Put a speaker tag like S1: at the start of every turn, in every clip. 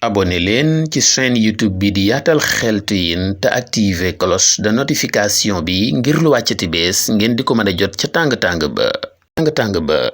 S1: abonné leen ci chaîne YouTube bi di Yaatal Xeltu Yin te activer cloche de notification bi ngir lu wàccati bees ngeen di ko mën a jot ca tàng-tàng ba.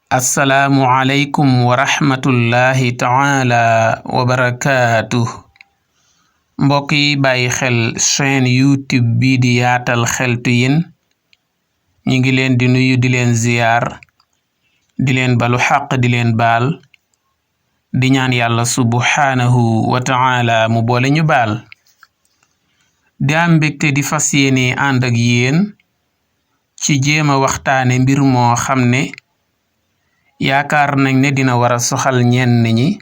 S2: assalaamu aleykum wa rahmatullahi taala wa barakaatuh. mbokk yi bàyyi xel chaîne YouTube bi di Yaatal Xeltu Yin ñi ngi leen di nuyu di leen ziyaar di leen balu xaq di leen baal di ñaan yàlla subhaanahu wa taala mu boole ñu baal di am mbégte di fas yéene ànd ak yéen ci jéema waxtaane mbir moo xam ne yaakaar nañ ne dina war a soxal ñenn ñi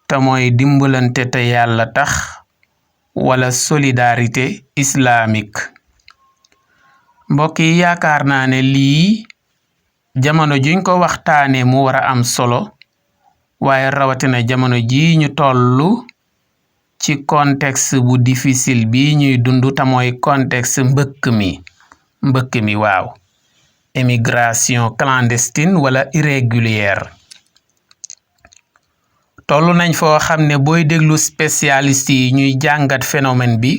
S2: te mooy dimbalante te yàlla tax wala solidarité islamique. mbokk yi yaakaar naa ne lii jamono juñ ko waxtaane mu war a am solo waaye rawatina jamono ji ñu tollu ci contexte bu difficile bi ñuy dund te mooy contexte mbëkk mi waaw émigration clandestine wala irrégulière. tollu nañ foo xam ne booy déglu spécialiste yi ñuy jàngat phénomène bi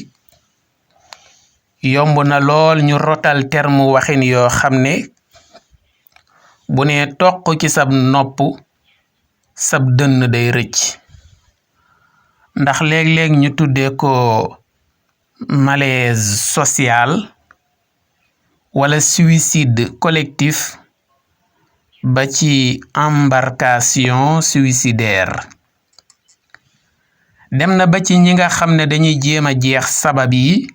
S2: yomb na lool ñu rotal terme waxin yoo xam ne bu ne toq ci sab nopp sab dënn day rëcc ndax léeg-léeg ñu tuddee ko malaise social wala suicide collectif ba ci embarcation suicidaire. dem na ba ci ñi nga xam ne dañuy jéem a jeex sabab yi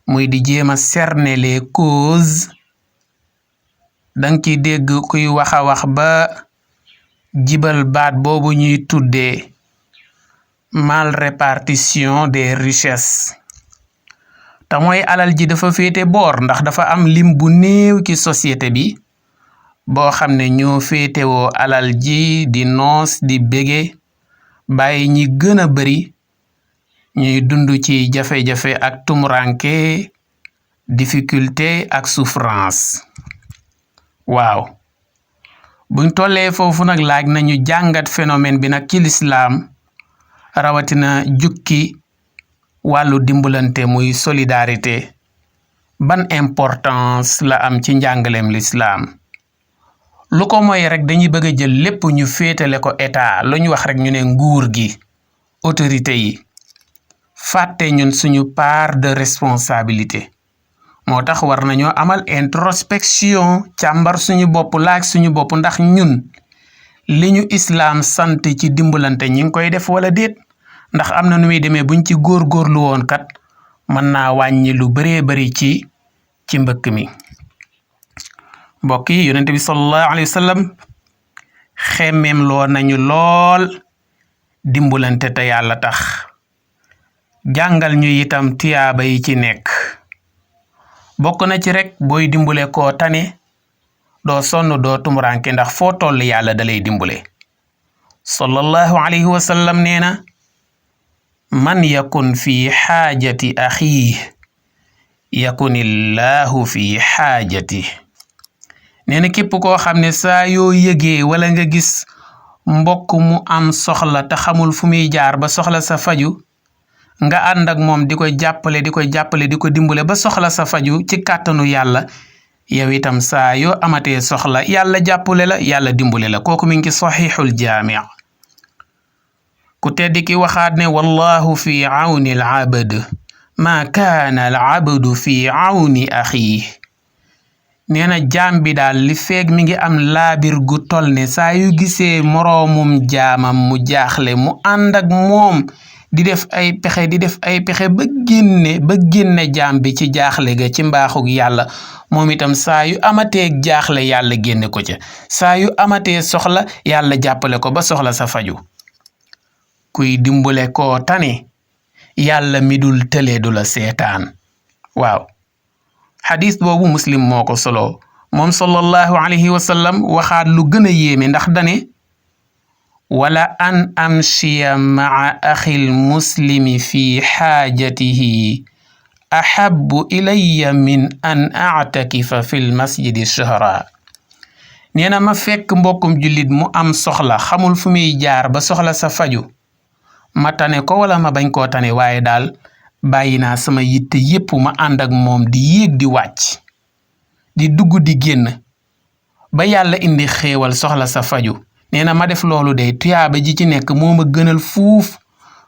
S2: muy di jéem a cerner les causes danga ci dégg kuy wax a wax ba jibal baat boobu ñuy tuddee mal répartition des richesses te mooy alal ji dafa féete boor ndax dafa am lim bu néew ci société bi boo xam ne ñoo féetewoo alal ji di noos di bége bàyyi ñi gën a bari ñuy dund ci jafe-jafe ak tumuranke difficulté ak souffrance. waaw buñ tollee foofu nag laaj nañu jàngat phénomène bi nag ci lislaam rawatina jukki wàllu dimbalante muy solidarité ban importance la am ci njàngaleem lislaam. lu ko mooy rek dañuy bëgg a jël lépp ñu féetale ko état lu ñu wax rek ñu ne nguur gi autorité yi fàtte ñun suñu part de responsabilité. moo tax war nañoo amal introspection càmbar suñu bopp laaj suñu bopp ndax ñun li ñu islaam sant ci dimbalante ñi ngi koy def wala déet ndax am na nu muy demee buñ ci góorgóorlu woon kat mën naa wàññi lu baree bari ci mbëkk mi. mbokk yi yonent bi sallallahu alayhi wa sallam xemmeem loo nañu lool dimbalante te yàlla tax jàngal ñu itam tiyaaba yi ci nekk. bokk na ci rek booy dimbule koo tane doo sonn doo tumuranke ndax foo toll yàlla dalay dimbule. sallallahu alayhi wa sallam nee na man yakun fi xaajati axiih yakunillahu fi xaajati. nee na képp koo xam ne saa yoo yëgee wala nga gis mbokk mu am soxla te xamul fu muy jaar ba soxla sa faju nga ànd ak moom di ko jàppale di ko dimbale ba soxla sa faju ci kàttanu yàlla yow itam saa yoo amatee soxla yàlla jàppale la yàlla dimbale la. kooku mi ngi saxiixul jaami' ku tedd ki waxaat ne wallahu fi awni al abd ma kaana al abdu fi awni axiih. nee na jaam bi daal li feeg mi ngi am laabir gu tol ne saa yu gisee moroomum jaamam mu jaaxle mu ànd ak moom di def ay pexe ba génne jaam bi ci jaaxle ga ci mbaaxug yàlla moom itam saa yu amatee jaaxle yàlla génne ko ca saa yu amatee soxla yàlla jàppale ko ba soxla sa faju. kuy dimbale koo tane yàlla mi dul tële du la seetaan. waaw xadis boobu muslim moo ko solo moom sallallahu alayhi wa sallam waxaat lu gën a yéeme ndax dane wala an amshiya maa axil muslimi fi xaajatihi ahabbu ilayya min an actakifa fi lmasjidi shahra. nee na ma fekk mbokkum jullit mu am soxla xamul fu muy jaar ba soxla sa faju ma tane ko wala ma bañ koo tane waaye daal bàyyi naa sama yitte yépp ma ànd ak moom di yéeg di wàcc di dugg di génn ba yàlla indi xéewal soxla sa faju nee na ma def loolu de tuyaaba ji ci nekk moo ma gënal fuuf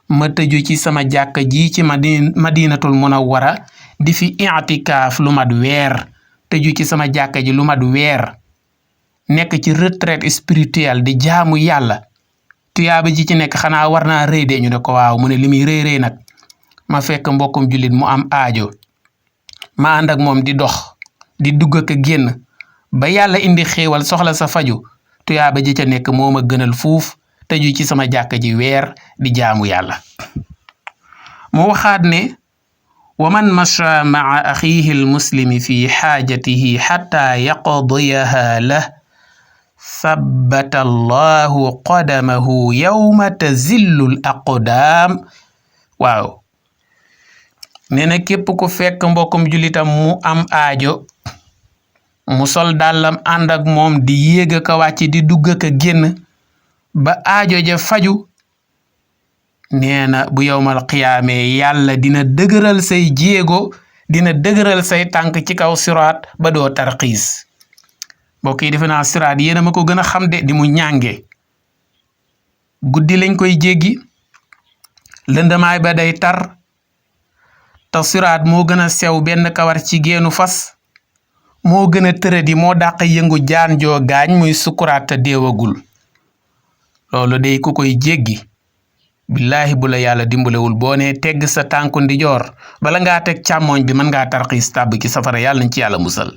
S2: ma tëju ci sama jàkka ji ci madinatul munawwara di fi i'tikaaf lu mat weer tëju ci sama jàkka ji lu mat weer nekk ci retraite spirituelle di jaamu yàlla tuyaaba ji ci nekk xanaa war naa rëy de ñu ne ko waaw mu ne li muy rëy nag ma fekk mbokkum jullit mu am aajo ma ànd ak moom di dox di dugg ak génn ba yàlla indi xéewal soxla sa faju tuyaaba ji ca nekk moo ma gënal fuuf tëju ci sama jàkka ji weer di jaamu yàlla mu waxaat ne wa man masha ma'a axiihi almuslimi fi xaajatihi xataa yaqdiyaha lah sabbata allahu qadamahu yawma tazillu al aqdaam waaw nee na képp ku fekk mbokkum jullitam mu am aajo mu sol dàllam ànd ak moom di yéeg ak a wàcc di dugg ak a génn ba aajo ja faju nee na bu yowmal qiyaamee yàlla dina dëgëral say jéego dina dëgëral say tànk ci kaw siraat ba doo tarxiis mbokk yi defe naa siraat yéen a ma ko gën a xam de di mu ñànge guddi lañ koy jéggi lëndamaay ba day tar te siraat moo gën a sew benn kawar ci geenu fas moo gën a tëradi moo dàq yëngu jaan joo gaañ muy sukuraat te deewagul loolu day ku koy jéggi billaahi bu la yàlla dimbalewul boo nee tegg sa tànku ndijoor bala ngaa teg càmmooñ bi mën ngaa tarxiis tàbb ci safara yàlla nañ ci yàlla musal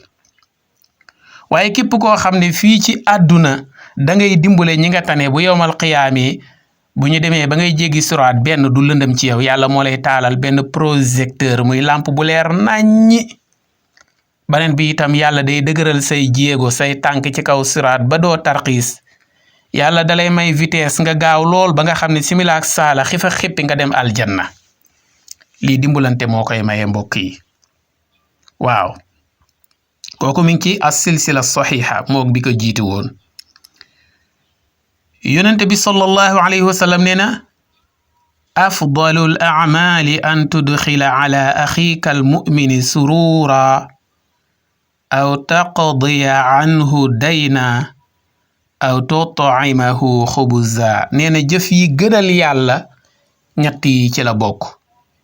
S2: waaye képp koo xam ne fii ci àdduna da ngay dimbale ñi nga tane bu yowmal qiyaamee bu ñu demee ba ngay jéggi siraat benn du lëndëm ci yow yàlla moo lay taalal benn projecteur muy lampe bu leer naññi beneen bi itam yàlla day dëgëral say jéego say tànk ci kaw siraat ba doo tarxiis yàlla dalay may vitesse nga gaaw lool ba nga xam ne simila ak saala xifa xippi nga dem aljanna lii dimbalante moo koy maye mbokk yi waaw kooku mi ngi ci as-silsila saxiixa moog bi ko jiite woon yonent bi sallallahu alayhi wa sallam nee na afdalul a'maali an tudxila ala axiika almumini surura aw taqdiya anhu dayna aw tut'imahu xubuza nee na jëf yi gënal yàlla ñett yi ci la bokk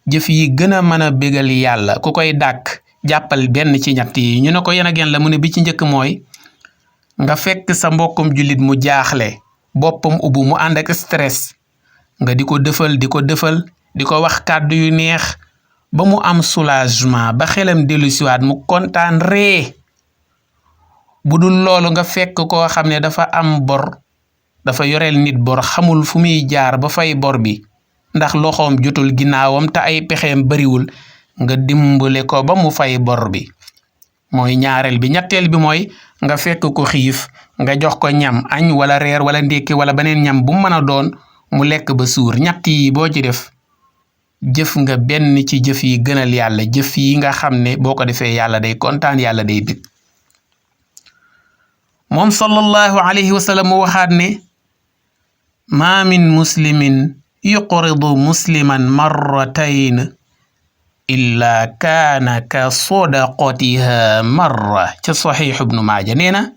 S2: jëf yi gën a mën a bégal yàlla ku koy dàkk jàppal benn ci ñett yi ñu ne ko yéen a gen la mu ne bi ci njëkk mooy nga fekk sa mbokkum jullit mu jaaxle boppam ubbu mu ànd ak stress nga di ko dëfal di ko wax kàddu yu neex ba mu am soulagement ba xelam dellusiwaat mu kontaan ree bu dul loolu nga fekk koo xam ne dafa am bor dafa yoreel nit bor xamul fu muy jaar ba fay bor bi ndax loxoom jotul ginnaawam te ay pexeem bariwul nga dimbale ko ba mu fay bor bi mooy ñaareel bi ñetteel bi mooy nga fekk ko xiif nga jox ko ñam añ wala reer wala ndékki wala beneen ñam bu mën a doon mu lekk ba suur ñett yi boo ci def jëf nga benn ci jëf yi gënal yàlla jëf yi nga xam ne boo ko defee yàlla day kontaan yàlla day bég moom sallallahu alayhi wa sallam mu waxaat ne maa min muslimin yuqridu musliman marratayn illa kaana ka sadaqatiha marra ca saxiix ibnu maaja nee na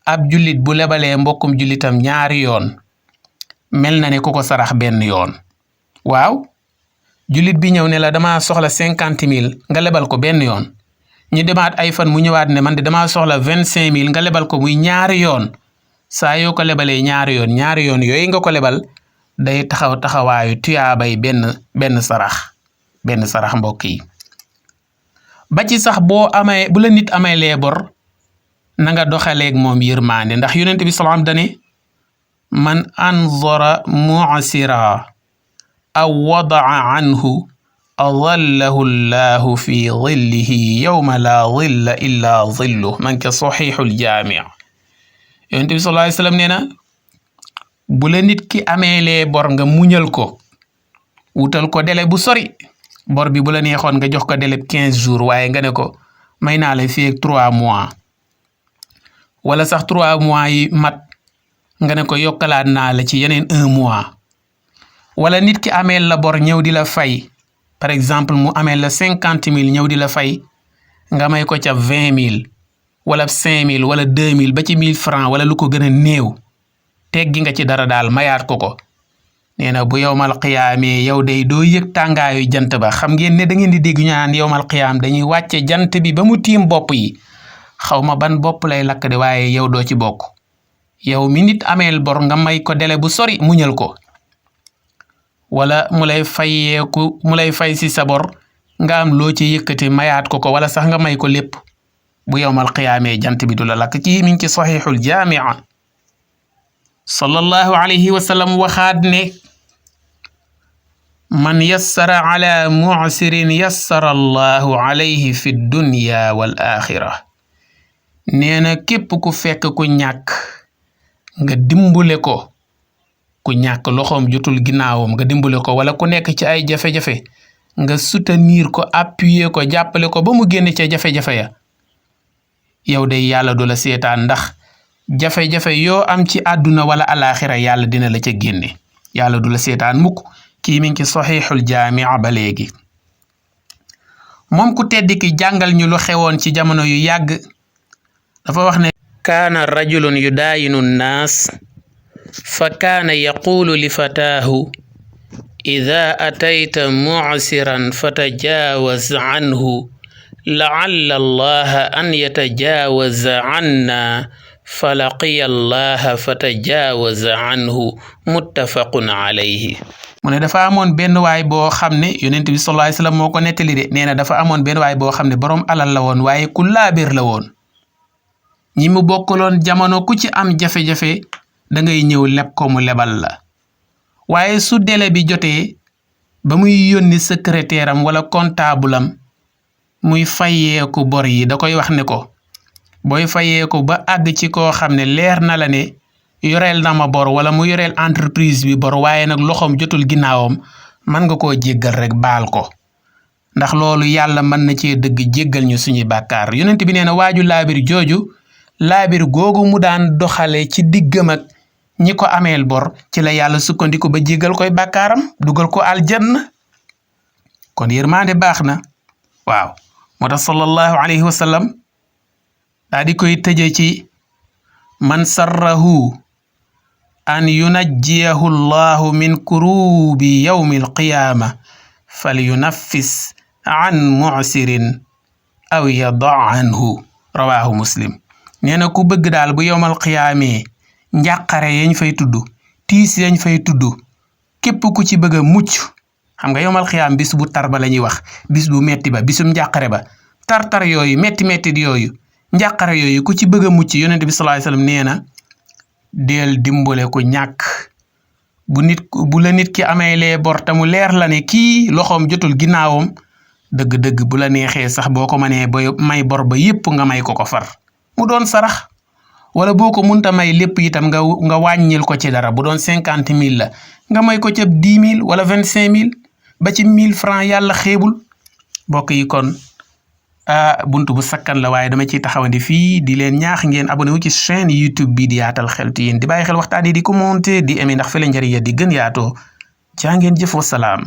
S2: ab jullit bu lebalee mbokkum jullitam ñaari yoon mel na ne ku ko sarax benn yoon waaw jullit bi ñëw ne la dama soxla 50 000 nga lebal ko benn yoon ñu demaat ay fan mu ñëwaat ne man de dama soxla 25 000 nga lebal ko muy ñaari yoon saa yoo ko lebalee ñaari yoon yooyu nga ko lebal day taxawaayu tuyaabay benn sarax mbokk yi ba ci sax bu la nit amee lee bor na nga doxaleeg moom yërmaande ndax yonent bi salaam dane man anzara mu'sira aw wadaa anhu adallahu llahu fi dhillihi yawma la dhilla illa dhilluh man ca saxiixul jaami' yonent bi sallallahu alayhi wasallam nee na bu la nit ki ameelee bor nga muñal ko wutal ko délai bu sori bor bi bu la neexoon nga jox ko délai 15 jours waaye nga ne ko may naa la fii ak 3 mois wala sax 3 mois yi mat nga ne ko yokkalaat naa la ci yeneen 1 mois wala nit ki ameel la bor ñëw di la fay par exemple mu ameel la 50 000 ñëw di la fay nga may ko ca 20 000 wala 5 000 wala 2 000 ba ci 1 000 francs wala lu ko gën a néew teggi nga ci dara daal mayaat ko nee na bu yowmal qiyaamee yow day doo yëg tàngaayu jant ba xam ngeen ne da ngeen di dégg ñu naan yowmal qiyaam dañuy wàcce jant bi ba mu tiim bopp yi xaw ma ban bopp lay lakk de waaye yow doo ci bokk yow mi nit ameel bor nga may ko délai bu sori muñal ko wala mu lay fay si sa bor nga am loo ci yëkkati mayaat ko wala sax nga may ko lépp bu yowmal qiyaamee jant bi du la lakk ci mi ngi ci saxiixul jaami'a sallallahu alayhi wa sallam waxaat ne man yassara ala mu'sirin yassara allahu alayhi fi dunya wal axira nee na képp ku fekk ku ñàkk nga dimbule ko ku ñàkk loxoom jotul ginnaawam nga dimbule ko wala ku nekk ci ay jafe-jafe nga soutenir ko appuyer ko jàppale ko ba mu génn ca jafe-jafe ya yow day yàlla du la seetaan ndax jafe-jafe yoo am ci àdduna wala alaxira yàlla dina la ca génne yàlla du la seetaan mukk kii mi ngi ci saxiixul jaami'a ba léegi moom ku tedd ki jàngal ñu lu xewoon ci jamono yu yàgg dafa wax ne kaana rajulun yudaayinu nnaas fa kaana yaquulu li fataahu ida atayta mu'siran fatajaawaz anhu la'alla allaha an yatajaawaza anna falaqiya allaha fatajaawaza anhu muttafaqun alayhi mu ne dafa amoon benn waay boo xam ne yonent bi sallallahu alayhi wasallam moo ko nettali de nee na dafa amoon benn waay boo xam ne boroom alal la woon waaye ku laabir la woon ñi mu bokkaloon jamono ku ci am jafe-jafe da ngay ñëw leb ko mu lebal la waaye su délai bi jotee ba muy yónni secrétaire am wala comptable am muy fayeeku bor yi da koy wax ne ko booy fayeeku ba àgg ci koo xam ne leer na la ne yoreel na ma bor wala mu yoreel entreprise bi bor waaye nag loxoom jotul ginnaawam mën nga koo jéggal rek baal ko ndax loolu yàlla mën na cee dëgg jéggal ñu suñuy bàkkaar yonent bi nee na waaju laabir jooju laabir googu mu daan doxale ci diggam ak ñi ko ameel bor ci la yàlla sukkandiku ba jéggal koy bàkkaaram dugal ko aljanna kon yërmande baax na waaw moo tax sallallahu alayhi wa sallam daa di koy tëje ci man sarrahu an yunajjiyahu allahu min kurubi yawmi alqiyaama falyunaffis an mu'sirin aw yada anhu rawahu muslim nee na ku bëgg daal bu yowmal qiyaamee njàqare yañ fay tudd tiis yañ fay tudd képp ku ci bëgg a mucc xam nga yowmal qiyaam bis bu tar ba la ñuy wax bis bu metti ba bisum njàqare ba tar-tar yooyu metti yooyu njàqare yooyu ku ci bëgg a mucc yonent bi sallallahu alayhi wasallam nee na deel dimbale ku ñàkk bu la nit ki amee lee bor te mu leer la ne kii loxoom jotul ginnaawam dëgg-dëgg bu la neexee sax boo ko mënee ba may bor ba yépp nga may ko far mu doon sarax wala boo ko munta may lépp itam nga wàññil ko ci dara bu doon 50 000 la nga may ko ca 10 000 wala 25 000 ba ci 1000 francs yàlla xeebul bokk yi kon buntu bu sakkan la waaye dama ciy taxawandi fii di leen ñaax ngeen abonné wu ci chaîne YouTube bi di Yaatal Xeltu yéen di bàyyi xel waxtaan yi di commenter di aimer ndax fi la njëriñ ya di gën yaatoo jaa ngeen jëf wa salaam